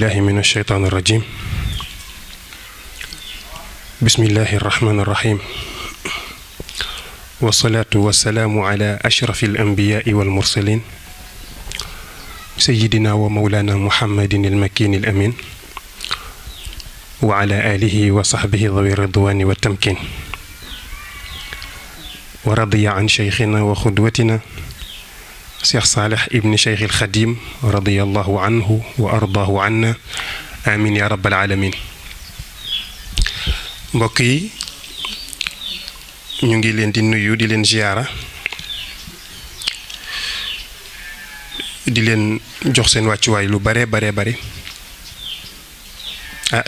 بالله من الشيطان الرجيم بسم الله الرحمن الرحيم والصلاة والسلام على أشرف الأنبياء والمرسلين سيدنا ومولانا محمد المكين الأمين وعلى آله وصحبه ذوي الرضوان والتمكين ورضي عن شيخنا وقدوتنا شيخ صالح ابن شيخ الخديم رضي الله عنه وأرضاه عنا آمين يا رب العالمين. mbokk yi ñu ngi leen di nuyu di leen ziyaara di leen jox seen wàccuwaay lu bare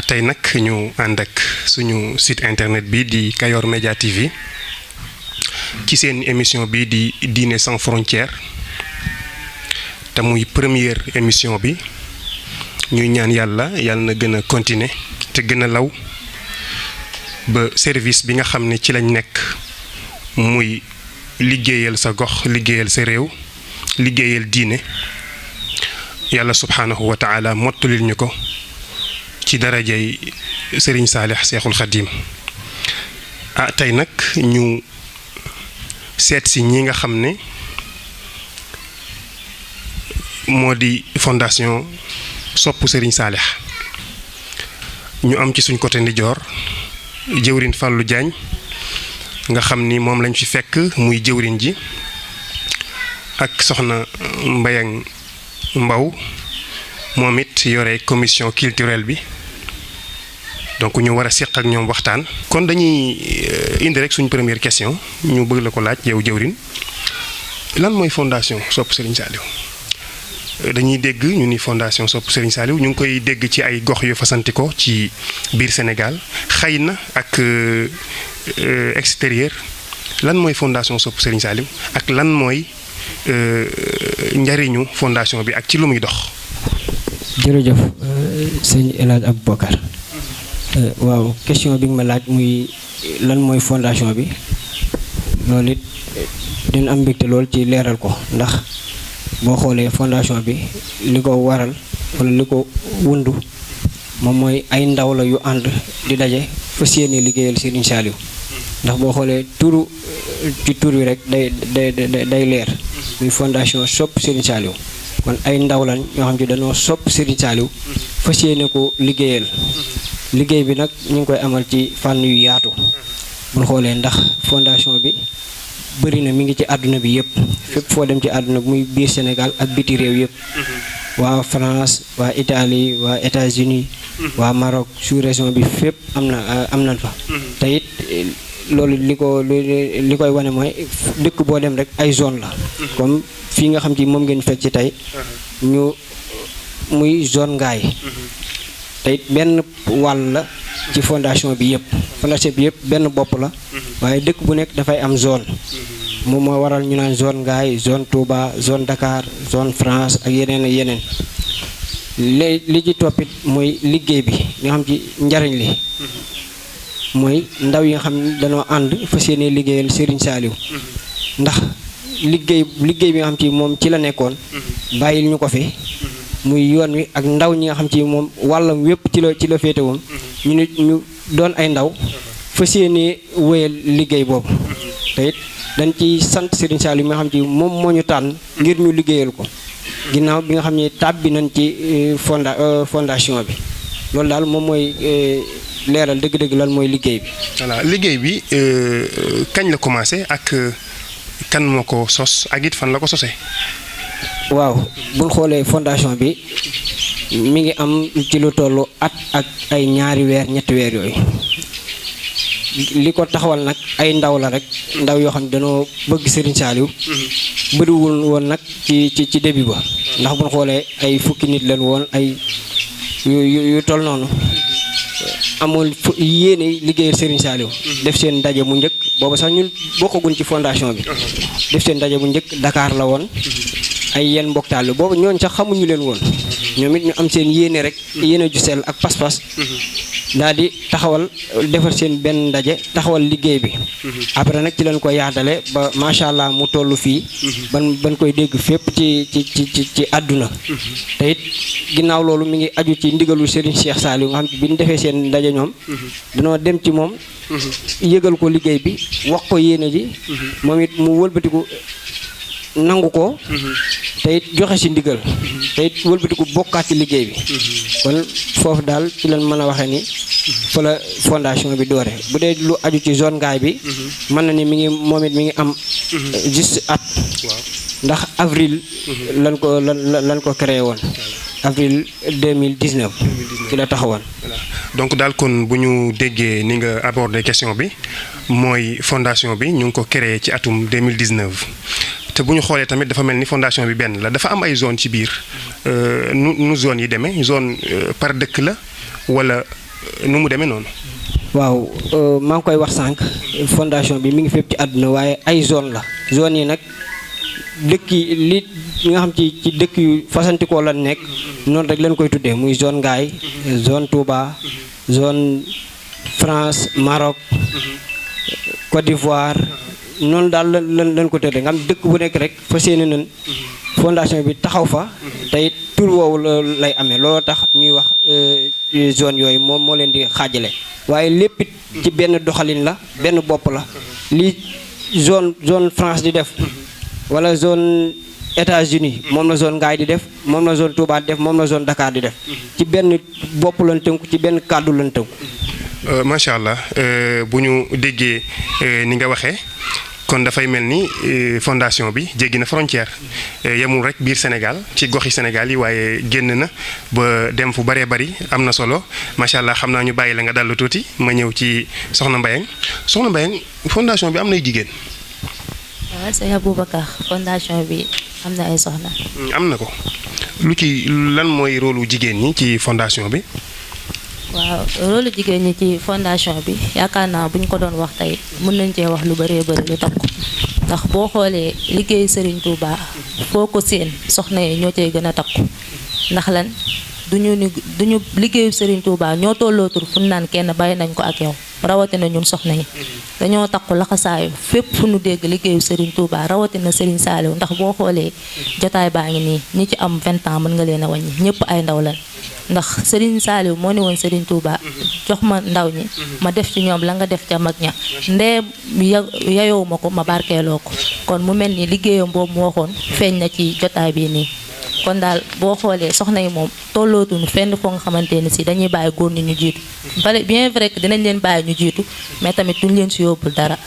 tey nag ñu ànd ak suñu site internet bi di Kayor Media TV ci seen émission bi di Diine sans frontières te muy première émission bi ñuy ñaan yàlla na gën a continuer te gën a law ba service bi nga xam ne ci lañ nekk muy liggéeyal sa gox liggéeyal sa réew liggéeyal diine yàlla subhaanahu wa taala mottulil ñu ko ci darajay Serigne Saalix Seexul Xadiim tey nag ñu seet si ñi nga xam ne moo di fondation sopp Serigne Saalix ñu am ci suñ côté ndijoor jëwrin Fallou Diagne nga xam ni moom lañ fi fekk muy jëwrin ji ak soxna Mbayang Mbaw moom it yore commission culturelle bi donc ñu war a seq ak ñoom waxtaan. kon dañuy indi rek suñ première question ñu bëgg la ko laaj yow jëwrin lan mooy fondation sopp Serigne Saliou dañuy dégg ñu ni fondation sopp Serigne Saliou ñu ngi koy dégg ci ay gox yu fasanti ko ci biir Sénégal xëy na ak extérieur lan mooy fondation sopp Serigne Saliou ak lan mooy njariñu fondation bi ak ci lu muy dox. jërëjëf sëñ El Hadj Aboubacar waaw question bi nga ma laaj muy lan mooy fondation bi loolu it dina am mbégte lool ci leeral ko ndax boo xoolee fondation bi li ko waral wala li ko wundu moom mooy ay ndaw la yu ànd di daje fas yéene liggéeyal Serigne Saliou ndax boo xoolee ci tur wi rek day leer muy fondation sopp Serigne Saliou kon ay ndaw lañ ñoo xam ne dañoo sopp Serigne Saliou fas yéene ko liggéeyal liggéey bi nag ñu ngi koy amal ci fànn yu yaatu bu xoolee ndax fondation bi bëri na mi ngi ci àdduna bi yëpp fépp foo dem ci àdduna bi muy biir Sénégal ak biti réew yëpp waa France waa Italie waa États-Unis waa Maroc sous région bi fépp am nañ fa te it loolu li koy wane mooy dëkk boo dem rek ay zone la comme fii nga xam ci moom ngeen fekk ci tey ñu muy zone ngaay te it benn wàll la ci fondation bi yëpp fondation bi yëpp benn bopp la waaye dëkk bu nekk dafay am zone moom moo waral ñu naan zone ngaay zone Touba zone Dakar zone France ak yeneen li ci toppit mooy liggéey bi nga xam ci njariñ li mooy ndaw yi nga xam ne dañoo ànd fas yéene liggéeyal Serigne Saliou ndax liggéey bi nga xam ci moom ci la nekkoon bàyyil ñu ko fi muy yoon wi ak ndaw ñi nga xam ci moom wàllam wépp ci la féete woon ñu doon ay ndaw fas yéene wéyal liggéey boobu te it dañ ci sant Serigne Saliou mi nga xam ci moom moo ñu tànn ngir ñu liggéeyal ko ginnaaw bi nga xam ne tàbbi nañ ci fondation bi loolu daal moom mooy leeral dëgg-dëgg lan mooy liggéey bi. voilà liggéey bi kañ la commencé ak kan moo ko sos ak it fan la ko sosee. waaw buñ xoolee fondation bi mi ngi am ci lu tollu at ak ay ñaari weer ñetti weer yooyu li ko taxawal nag ay ndaw la rek ndaw yoo xam ne dañoo bëgg Serigne Saliou bëriwul woon nag ci début ba ndax buñ xoolee ay fukki nit leen woon ay yu toll noonu amoon yéene liggéeyal Serigne Saliou def seen ndaje mu njëkk booba sax ñun bokkaguñ ci fondation bi def seen ndaje mu njëkk Dakar la woon ay yenn mboktaal boobu ñooñu sax xamuñu leen woon ñoom it ñu am seen yéene rek yéene ju sell ak pas-pas daal di taxawal defar seen benn ndaje taxawal liggéey bi après nag ci lañ ko yaatale ba macha allah mu toll fii ban koy dégg fépp ci àdduna te it ginnaaw loolu mi ngi aju ci ndigalu Serigne Cheikh Saliou nga xam bi ñu defee seen ndaje ñoom dañoo dem ci moom yëgal ko liggéey bi wax ko yéene ji moom it mu wëlbatiku nangu ko te it joxe ci ndigal te it wëlbatiku bokkaat ci liggéey bi kon foofu daal ci lañ mën a waxee ni fa la fondation bi doore bu dee lu aju ci zone Ngaye bi mën na ni moom it mi ngi am juste at ndax avril lan ko créé woon avril 2019 ci la taxawoon. donc daal kon bu ñu déggee ni nga abordé question bi mooy fondation bi ñu ngi ko créé ci atum 2019 te bu ñu xoolee tamit dafa mel ni fondation bi benn la dafa am ay zone ci biir nu zone yi demee zone par dëkk la wala nu mu demee noonu. waaw maa ngi koy wax sànq fondation bi mi ngi fépp ci àdduna waaye ay zone la zone yi nag dëkk yi li nga xam ci dëkk yu fasantikoo lan nekk noonu rek leen koy tuddee muy zone Ngaye zone Touba zone France Maroc Côte d'Ivoire noonu daal lan ko tëddee nga xam dëkk bu nekk rek fa seeni nan fondation bi taxaw fa tey tur woowu lay amee looloo tax ñuy wax zone yooyu moom moo leen di xaajale waaye lépp ci benn doxalin la benn bopp la li zone France di def wala zone États-Unis moom la zone Ngaye di def moom la zone Touba di def moom la zone Dakar di def ci benn bopp lan tënku ci benn kàddu lan tënku. macha allah bu ñu déggee ni nga waxee kon dafay mel ni fondation bi jéggi na frontière yemul rek biir Sénégal ci goxi Sénégal yi waaye génn na ba dem fu bëree bëri am na solo macha allah xam naa ñu bàyyi la nga dallu tuuti ma ñëw ci Soxna Mbayang fondation bi am nay jigéen. waaw sëñ Aboubacar fondation bi am na ay soxna. am na ko lan mooy rôle jigéen ñi ci fondation bi. waaw rôle jigéen ñi ci fondation bi yaakaar naa bu ñu ko doon wax tey mën nañ cee wax lu bëree bëri lu takku ndax boo xoolee liggéeyu Serigne Touba foo ko seen soxna yi ñoo cay gën a takku ndax lan duñu liggéeyu Serigne Touba ñoo tollootul fu ñu naan kenn bàyyi nañ ko ak yow rawatina ñun soxna yi dañoo takku laxasaayu fépp fu ñu dégg liggéeyu Serigne Touba rawatina Serigne Saliou ndax boo xoolee jotaay baa ngi nii ñi ci am 20 ans mën nga leen a wàññi ñëpp ay ndaw lañ ndax Serigne Saliou moo ne woon Serigne Touba jox ma ndaw ñi ma def ci ñoom la nga def ca mag ña ndee yayoo ma ko ma barkeeloo ko kon mu mel ni liggéeyam boobu mu waxoon feeñ na ci jotaay bii nii kon daal boo xoolee soxna yi moom tollootuñu fenn foo nga xamante ne si dañuy bàyyi góor ñi ñu jiitu bien vrai que dinañ leen bàyyi ñu jiitu mais tamit duñ leen si yóbbul dara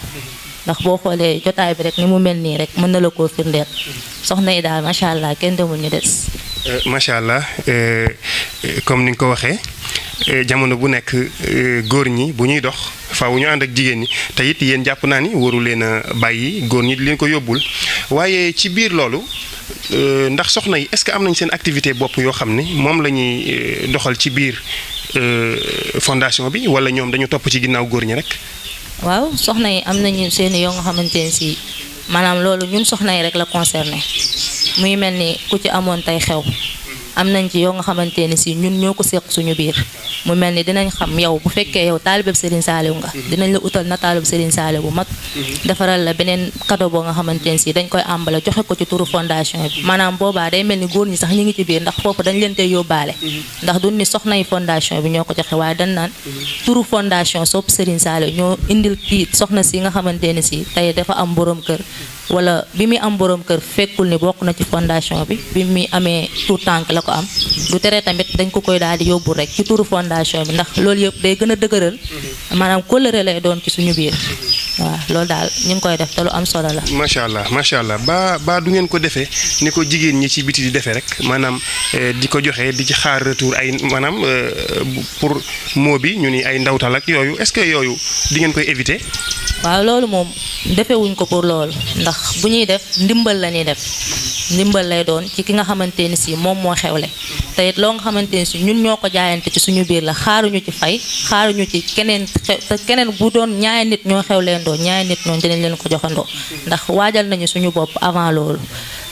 ndax boo xoolee jotaay bi rek ni mu mel nii rek mën na la koo firndeel soxna yi daal macha allah kenn demul ñu des. macha allah comme ni nga ko waxee jamono bu nekk góor ñi bu ñuy dox faaw ñu ànd ak jigéen ñi te it yéen jàpp naa ni waru leen a bàyyi góor ñi di leen ko yóbbul waaye ci biir loolu ndax soxna yi est-ce que am nañ seen activité bopp yoo xam ne moom la ñuy doxal ci biir fondation bi wala ñoom dañu topp ci ginnaaw góor ñi rek. waaw soxna yi am nañu seen yoo nga xamante ne si maanaam loolu ñun soxna yi rek la concerné muy mel ni ku ci amoon tey xew am nañ ci yoo nga xamante ne si ñun ñoo ko seq suñu biir mu mel ni dinañ xam yow bu fekkee yow taalibeb Serigne Saliou nga dinañ la utal nataalub Serigne Saliou bu mag defaral la beneen cadeau boo nga xamante ne si dañ koy àmbale joxe ko ci turu fondation bi maanaam boobaa day mel ni góor ñi sax ñu ngi ci biir ndax foofu dañ leen tey yóbbaale ndax duñ ni soxna yi fondation bi ñoo ko joxe waaye dañ naan turu fondation sopp Serigne Saliou ñoo indil kii soxna si nga xamante ne si tey dafa am borom kër wala bi muy am borom kër fekkul ni bokk na ci fondation bi muy amee tout tànk la ko am du tere tamit dañ ko koy daal di yóbbu rek ci turu fondation bi ndax loolu yëpp day gën a dëgëral maanaam kóllëre lay doon ci suñu biir waaw loolu daal ñu ngi koy def te lu am solo la. macha allah ba du ngeen ko defee ni ko jigéen ñi ci biti di defee rek maanaam di ko joxe di ci xaar retour ay maanaam pour moo bi ñu ni ay ndawtal ak yooyu est-ce que yooyu di ngeen koy éviter. waaw loolu moom defewuñ ko pour loolu ndax bu ñuy def ndimbal la ñuy def ndimbal lay doon ci ki nga xamante ni si moom moo xewle te it loo nga xamante ni si ñun ñoo ko jaayante ci suñu biir la xaaruñu ci fay xaaruñu ci keneen te keneen bu doon ñaari nit ñoo xewleendoo ñaari nit ñoo dinañ leen ko joxandoo ndax waajal nañu suñu bopp avant loolu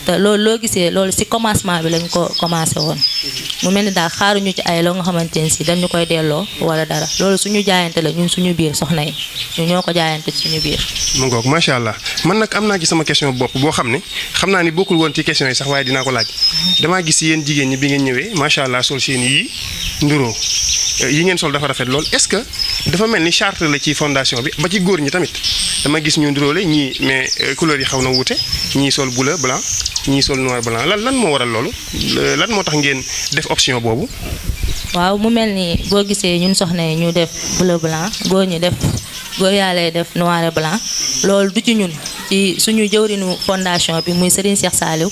te loolu loo gisee loolu ci commencement bi lañ ko commencé woon mu mel ni daal xaaruñu ci ay loo nga xamante ne si dañu koy delloo wala dara loolu suñu jaayante la ñun suñu biir soxna yi ñu ñoo ko jaayante ci suñu biir. mu ngoog macha allah man nag am naa ci sama question bopp boo xam ne xam naa ni bokkul woon ci question yi sax waaye dinaa ko laaj damaa gis yéen jigéen ñi bi ngeen ñëwee macha allah sol seen yii nduroo yi ngeen sol dafa rafet lool est-ce que dafa mel ni charte la ci fondation bi ba ci góor ñi tamit dama gis ñu nduróole ñii mais couleur yi xaw na wuute ñii sol bleu blanc ñii sol noir blanc lan moo waral loolu lan moo tax ngeen def option boobu. waaw mu mel ni boo gisee ñun soxna yi ñu def bleu blanc góor yàlla def noir et blanc loolu du ci ñun ci suñu jëwrinu fondation bi muy Serigne Cheikh Saliou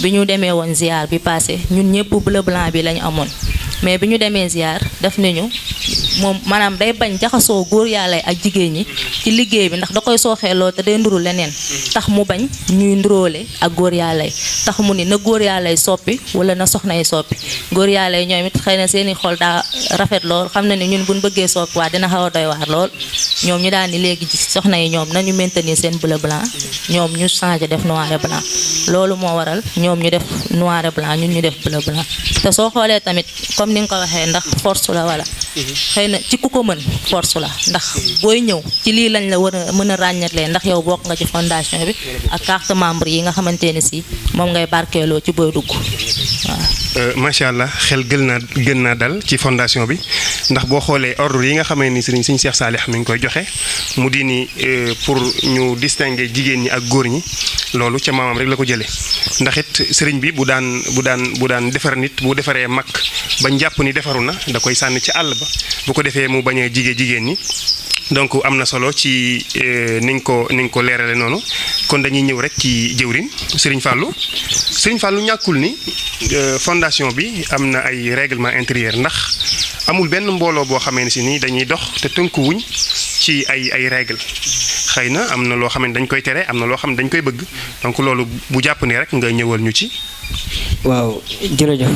bi ñu demee woon ziar bi passé ñun ñëpp bleu blanc bi lañu amoon mais bi ñu demee ziar def nañu moom maanaam day bañ jaxasoo góor yàlla ak jigéen ñi ci liggéey bi ndax da koy sooxeeloo te day nduru leneen tax mu bañ ñuy nduróole ak góor yàlla tax mu ni na góor yàlla soppi wala na soxna yi soppi góor yàlla ñoom it xëy na seeni xol daa rafet lool xam na ni ñun buñ bëggee soppi waa dina xaw a doy waar lool ñoom ñu daan ni léegi soxna yi ñoom nañu maintenir seen bleu blanc ñoom ñu changé def noir et blanc loolu moo waral ñoom ñu def noir et blanc ñun ñu def bleu blanc te soo xoolee tamit comme ni nga ko waxee ndax force la wala xëy na ci ku ko mën force la ndax booy ñëw ci lii lañ la war a mën a ràññatlee ndax yow bokk nga ci fondation bi ak carte membre yi nga xamante ne si moom ngay barkeeloo ci booy dugg waaw. macha allah xel gën naa dal ci fondation bi ndax boo xoolee ordre yi nga xamee ni sëriñ Cheikh Salih mi ngi koy joxe mu di ni pour ñu distinguer jigéen ñi ak góor ñi loolu ca maamam rek la ko jëlee ndax it sëriñ bi bu daan defar nit bu defaree mag ba jàpp ni defaru na da koy sànni ci àll ba bu ko defee mu bañ a jigéen ñi donc am na solo ci ni nga ko leerale noonu kon dañuy ñëw rek ci jëwrin Serigne Fallou ñàkkul ni fondation bi am na ay règlement intérieur ndax amul benn mbooloo boo xamee ne si nii dañuy dox te tënku wuñ ci ay règle xëy na am na loo xam ne dañ koy tere am na loo xam ne dañ koy bëgg donc loolu bu jàpp ni rek nga ñëwal ñu ci. waaw jërëjëf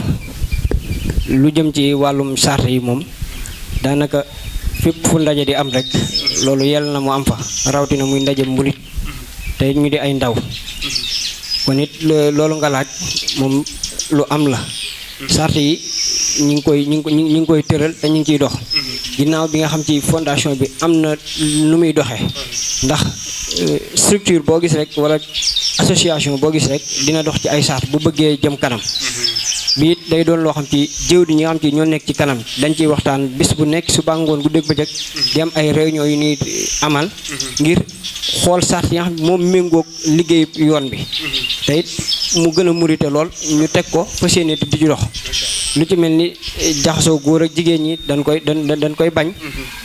lu jëm ci wàllum charte yi moom daanaka fépp fu ndaje di am rek loolu yàlla na mu am fa rawatina muy ndaje mbulit te ñu di ay ndaw kon it loolu nga laaj moom lu am la charte yi ñu ngi koy tëral te ñu ngi ciy dox ginnaaw bi nga xam ci fondation bi am na nu muy doxee ndax structure boo gis rek wala association boo gis rek dina dox ci ay charte bu bëggee jëm kanam bi it day doon loo xam ci jëw di ñi nga xam ci ñoo nekk ci kanam dañ ciy waxtaan bis bu nekk suba ngoon gu dégg bëccëg di am ay réunion yu ñuy amal ngir xool charte yi nga xam moom méngoog liggéey yoon bi te it mu gën a murite lool ñu teg ko fas yéene di ci dox lu ci mel ni jaxasoo góor ak jigéen ñi dañ koy bañ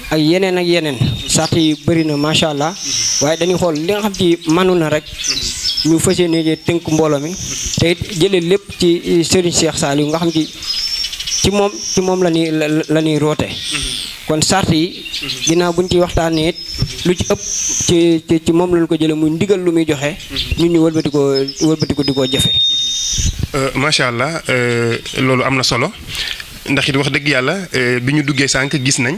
ak yeneen charte yi bëri na macha allah waaye dañuy xool li nga xam ci manu na rek ñu fas yéene tënk mbooloo mi te it jëlee lépp ci Serigne Cheikh Saliou nga xam ci moom la ñuy roote kon charte yi ginnaaw buñ ci waxtaanee it lu ci ëpp ci moom lañ ko jëlee muy ndigal lu muy joxe ñun ñu wëlbati ko di ko jëfe macha allah loolu am na solo ndax it wax dëgg yàlla bi ñu duggee sànq gis nañ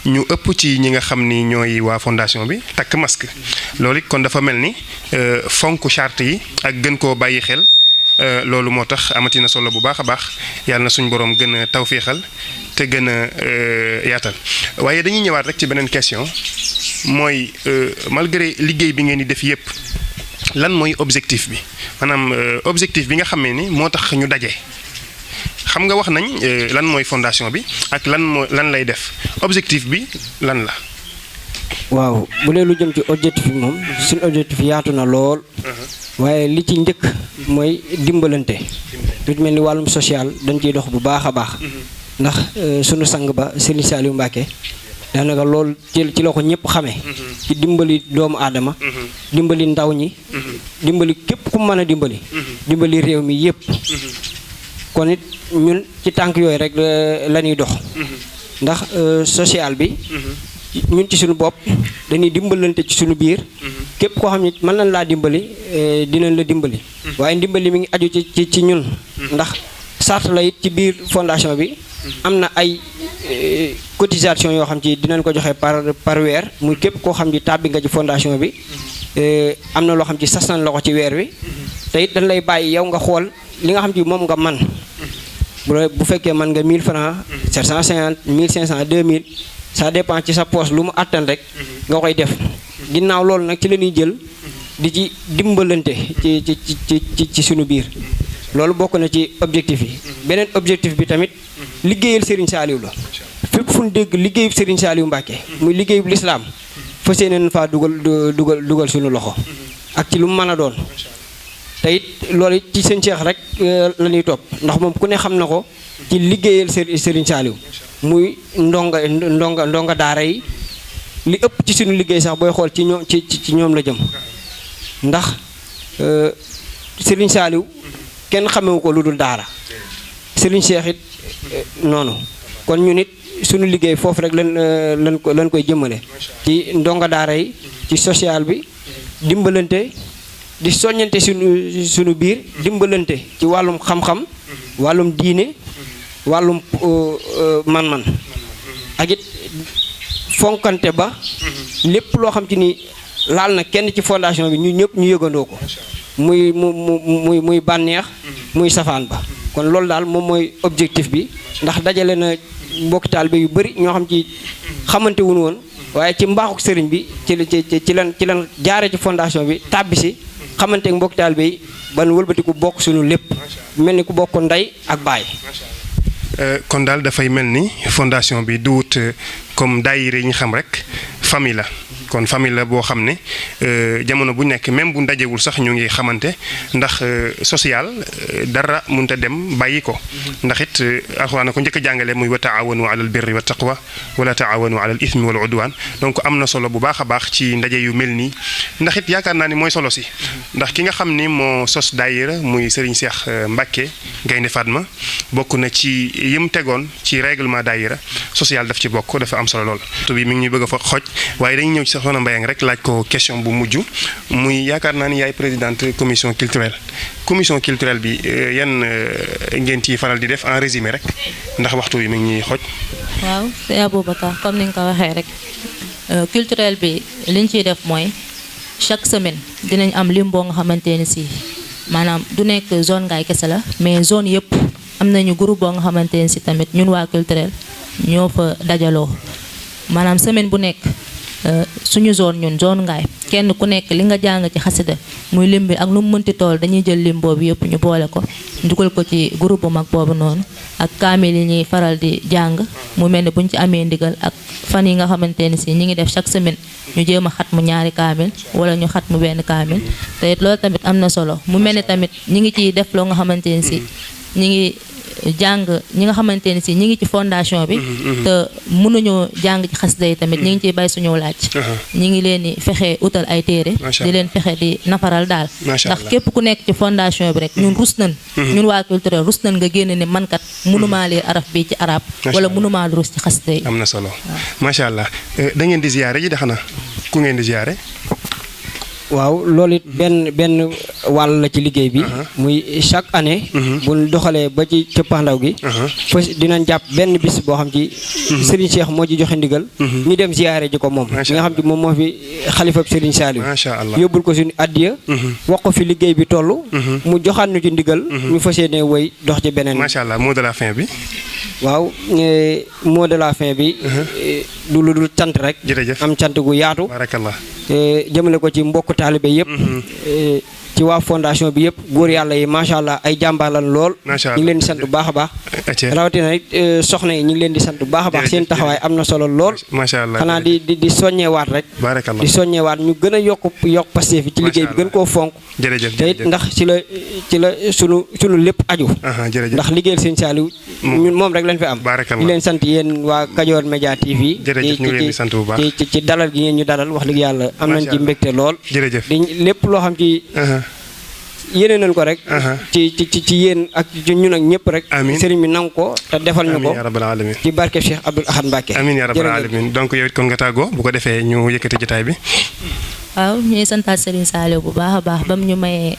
ñu ëpp ci ñi nga xam ni ñooy waa fondation bi takk masque loolu it kon dafa mel ni fonk charte yi ak gën koo bàyyi xel loolu moo tax amati na solo bu baax a baax yàlla na suñ borom gën a tawféexal te gën a yaatal waaye dañuy ñëwaat rek ci beneen question mooy malgré liggéey bi ngeen di def yépp lan mooy objectif bi maanaam objectif bi nga xam ne ni moo tax ñu daje. xam nga wax nañ lan mooy fondation bi ak lan lay def objectif bi lan la. waaw bu dee lu jëm ci objectif bi moom suñu objectif yaatu na lool. waaye li ci njëkk mooy dimbalante. lu mel ni wàllum social dañ ciy dox bu baax a baax. ndax sunu sang ba Serigne Saliou Mbacké daanaka loolu ci la ko ñëpp xamee. ci dimbali doomu aadama. dimbali ndaw ñi. dimbali képp ku mën a dimbali. dimbali réew mi yépp kon it ñun ci tànk yooyu rek la ñuy dox ndax social bi ñun ci suñu bopp dañuy dimbalante ci suñu biir képp koo xam ne mën nañ laa dimbali dinañ la dimbali waaye dimbali mi ngi aju ci ñun ndax sart la it ci biir fondation bi am na ay cotisation yoo xam ci dinañ ko joxe par weer muy képp koo xam ci tàbbi nga ci fondation bi am na loo xam ci sas nañ la ko ci weer wi te it dañ lay bàyyi yow nga xool li nga xam ci moom nga man bu fekkee man nga 1000 francs 750 1500 2000 ça dépend ci sa poche lu mu attan rek nga koy def ginnaaw loolu nag ci la ñuy jël di ci dimbalante ci suñu biir loolu bokk na ci objectif yi beneen objectif bi tamit liggéeyal Serigne Saliou la fépp fu ñu dégg liggéeyub Serigne Saliou Mbacké muy liggéeyub lislaam fas yéeneen faa dugal suñu loxo ak ci lu mu mën a doon te it loolu ci seen Cheikh rek la ñuy topp ndax moom ku ne xam na ko ci liggéeyal Serigne Saliou muy ndonga daara yi li ëpp ci suñu liggéey sax booy xool ci ñoom la jëm ndax Serigne Saliou kenn xamewu ko lu dul daara Serigne Cheikh it noonu kon ñu nit suñu liggéey foofu rek lan koy jëmale ci ndonga daara yi ci social bi dimbalante di soññante suñu biir dimbalante ci wàllum xam-xam wàllum diine wàllum man-man ak it fonkante ba lépp loo xam ci ni laal na kenn ci fondation bi ñu ñëpp ñu yëgandoo ko muy bànneex muy safaan ba kon loolu daal moom mooy objectif bi ndax dajale na mbokki taalibe yu bari ñoo xam ci xamante wuñu woon waaye ci mbaaxuk sëriñ bi ci lan jaare ci fondation bi tàbbi si xamante ak mbokki taalibe yi ban wëlbati ku bokk suñu lépp mel ni ku bokk ndey ak baay. kon daal dafay mel ni fondation bi duwut comme daayira yi ñu xam rek famille la kon famille la boo xam ne jamono bu nekk même bu ndajewul sax ñu ngi xamante ndax social dara mënut a dem bàyyi ko ndax it alxuraan ko njëkk a jàngale muy wa taawanu alal birri wa taqwa wala taawanu alal ismi wal udwan donc am na solo bu baax a baax ci ndaje yu mel nii ndax it yaakaar naa ni mooy solo si ndax ki nga xam ni moo sos daayira muy Serigne Cheikh Mbacké Gaynde Fatma bokk na ci yim tegoon ci règlement daayira social daf ci bokk dafa am solo lool. tu bi mi ngi ñuy bëgg a fa xoj waaye dañuy ñëw ci Soxna Mbayang rek laaj ko question bu mujj muy yaakaar naa ni yaay présidente commission culturelle bi yan ngeen ciy faral di def en résumé rek ndax waxtu bi mi ngi ñuy xoj. waaw c'est Aboubacar comme ni nga ko waxee rek culturel bi liñ ciy def mooy chaque semaine dinañ am lim boo nga xamante ni si maanaam du nekk zone Ngaye kese la mais zone yëpp am nañu groupe boo nga xamante ni si tamit ñun waa culturel ñoo fa dajaloo maanaam semaine bu nekk suñu zone ñun zone Ngaye kenn ku nekk li nga jàng ci xasida muy lim bi ak nu mu mënti tool dañuy jël lim boobu yëpp ñu boole ko dugal ko ci groupe bu mag boobu noonu ak kaamil yi ñuy faral di jàng mu mel ni buñ ci amee ndigal ak fan yi nga xamante ni si ñi ngi def chaque semaine ñu jéem a xat mu ñaari kaamil wala ñu xat mu benn kaamil te it loolu tamit am na solo mu mel ni tamit ñi ngi ciy def loo nga xamante ni si ñi ngi jàng ñi nga xamante ni si ñi ngi ci fondation bi te mënuñoo jàng ci xasida yi tamit ñi ngi ciy bay suñu laaj ñi ngi leen di fexe utal ay téere di leen fexe di nafaral daal ndax képp ku nekk ci fondation bi rek ñun rus nañ ñun waa culturel rus nañ nga génn ni mankat mënumaa lire araf bi ci arab wala mënumaa rus ci xasida yi am na solo macha allah da ngeen di ziyaare ji de xanaa ku ngeen di ziyaare waaw loolu it benn wàll la ci liggéey bi muy chaque année bu doxalee ba ci cëppaandaw gi fa dinañ jàpp benn bis boo xam ci Serigne Cheikh moo ci joxe ndigal ñu dem ziyaare ji ko moom nga xam ci moom moo fi xalifab Serigne Saliou yóbbul ko suñu addiya wax ko fi liggéey bi toll mu joxaat ñu ci ndigal ñu fas yéene woy dox ci beneen macha allah mot de la fin bi waaw mot de la fin bi du lu dul cant rek am cant gu yaatu barakallah jëmale ko ci mbokk taalibe yëpp ci waa fondation bi yëpp góor yàlla yi macha allah ay jàmbaar lan lool ñu ngi leen di sant bu baax a baax rawatina rek soxna yi ñu ngi leen di sant bu baax a baax seen taxawaay am na solo lool macha allah xanaa di soññewaat rek di soññewaat ñu gën a yokk Pastef ci liggéey bi gën koo fonk te it ndax ci la sunu lépp aju ndax liggéeyal seen Saliou ñun moom rek lañ fi am di leen sant yéen waa Kajoor Média TV ci dalal gi ngeen ñu dalal wax dëgg yàlla am nañ ci mbégte lool di lépp loo xam ci yéene nañ ko rek ci yéen ak ci ñun ak ñëpp rek sëriñ bi nangu ko te defal ñu ko ci barke Cheikh Abdoul Ahad Mbacké amiin yaa rabbal alamin donc yow it kon nga tàggoo bu ko defee ñu yëkkati jotaay bi waaw ñuy santaat Serigne Saliou bu baax a baax ba mu ñu mayee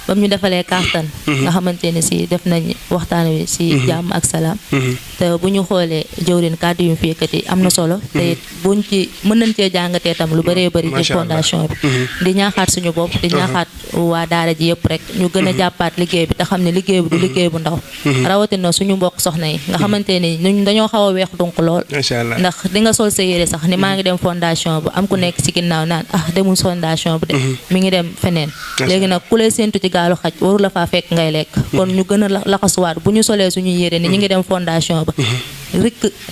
bam ñu defalee kàttan nga xamante ne si def nañ waxtaan wi si jàmm ak salaam te bu ñu xoolee jëwrin kàddu yu mu fi yëkkati am na solo te it buñ ci mën nañ cee jàngatee tam lu bëree bëri ci fondation bi di ñaaxaat suñu bopp di ñaaxaat waa daara ji yëpp rek ñu gën a jàppaat liggéey bi te xam ne liggéey bi du liggéey bu ndaw rawatina suñu mbokk soxna yi nga xamante ni ñun dañoo xaw a weex donc lool ndax di nga sol sa yére sax ni maa ngi dem fondation bi am ku nekk ci ginnaaw naan demul fondation bi de mi ngi dem feneen léegi nag ku lay séentu ci gaalu xaj waru la faa fekk ngay lekk kon ñu gën a laxasuwaat bu ñu solee suñu yére ni ñu ngi dem fondation ba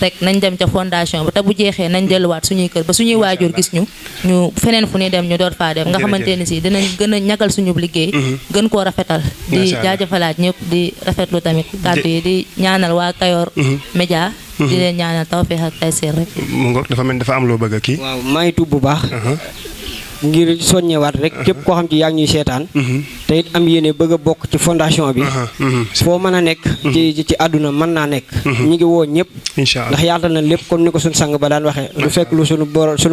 rek nañ dem ca fondation ba te bu jeexee nañ delluwaat suñuy kër ba suñuy waajur gis ñu feneen fu ñuy dem ñu door faa dem nga xamante ni si dinañ gën a ñagal suñu liggéey gën koo rafetal di jaajëfalaat ñëpp di rafetlu tamit kàddu yi di ñaanal waa Kayor Média di leen ñaanal tawfeex ak tayseer rek mu ngoog dafa mel dafa am loo bëgg a kii waaw maa ngi tuub bu baax ngir soññewaat rek képp koo xam ci yaa ngi ñuy seetaan te it am yéene bëgg a bokk ci fondation bi foo mën a nekk ci àdduna mën naa nekk ñi ngi woo ñëpp ndax yaatal na lépp comme ni ko suñu sang ba daan waxee lu fekk lu suñu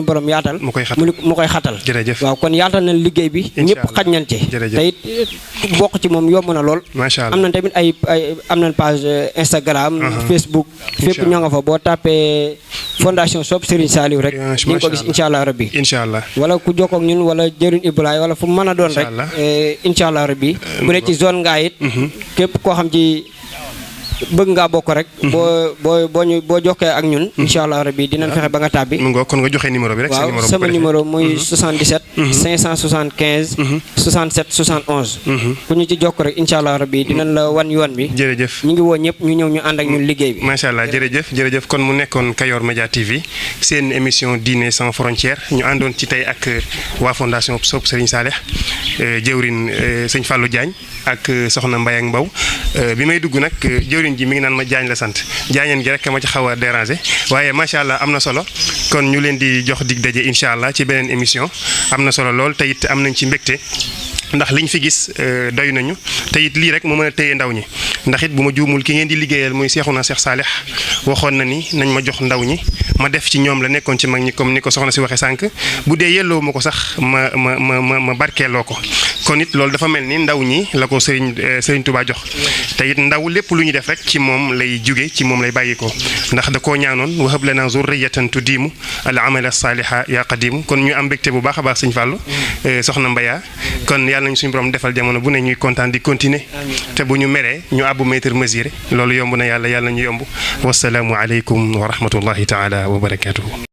borom yaatal mu koy xatal waaw kon yaatal na liggéey bi ñëpp xaj nañ ci te it bokk ci moom yomb na lool am nañ tamit am nañ page Instagram Facebook fépp ñoo nga fa boo tàppee fondation Sopp Serigne Saliou rek di nga ko gis incha allah rabbi wala ku jokkoo ak ñun wala jëriñ Ibrahima wala fu mu mën a doon rek incha allah rabbi bu dee ci zone ngaa it képp koo xam ci bëgg ngaa bokk rek boo jokkee ak ñun incha allah rabbi dinañ fexe ba nga tàbbi mu ngo kon nga joxe numéro bi rek waaw sama numéro muy 77 575 67 71 ku ñu ci jokk rek incha allah rabbi dinañ la wan yoon bi jërëjëf ñu ngi woo ñëpp ñu ñëw ñu ànd ak ñun liggéey bi macha allah jërëjëf kon mu nekkoon Kayor Média TV seen émission Diine sans frontières ñu àndoon ci tey ak waa fondation Sopp Serigne Saliou jëwrin sëñ Fallou Diagne ak soxna Mbaye ak Mbaw bi may dugg nag jëwriñ ji mi ngi naan ma Diagne la sant Diagne gi rek ma ci xaw a déranger waaye macha allah am na solo kon ñu leen di jox dig daje incha allah ci beneen émission am na solo lool te it am nañ ci mbégte ndax liñ fi gis doy nañu te it lii rek mu mën a téye ndaw ñi ndax it bu ma juumul ki ngeen di liggéeyal muy Seexuna Seex Saalix waxoon na ni nañ ma jox ndaw ñi ma def ci ñoom la nekkoon ci mag ñi comme ni ko soxna si waxee sànq bu dee yelloo ma ko sax ma barkeeloo ko kon it loolu dafa mel ni ndaw ñi la ko Serigne Touba jox te it ndaw lépp lu ñu def rek ci moom lay jóge ci moom lay bàyyi ko ndax da koo ñaanoon wa hab lana zurriyatan tudiimu al amala saaliha ya qadimu kon ñu am mbégte bu baax a baax Sëñ Fàllu soxna Mbaya kon yàlla nañu suñu borom defal jamono bu ne ñuy kontaan di continuer te bu ñu meree ñu àbbu mètre mesuré loolu yomb na yàlla ñu yomb wasalaamu aleykum wa rahmatullahi taala wa barakatuhu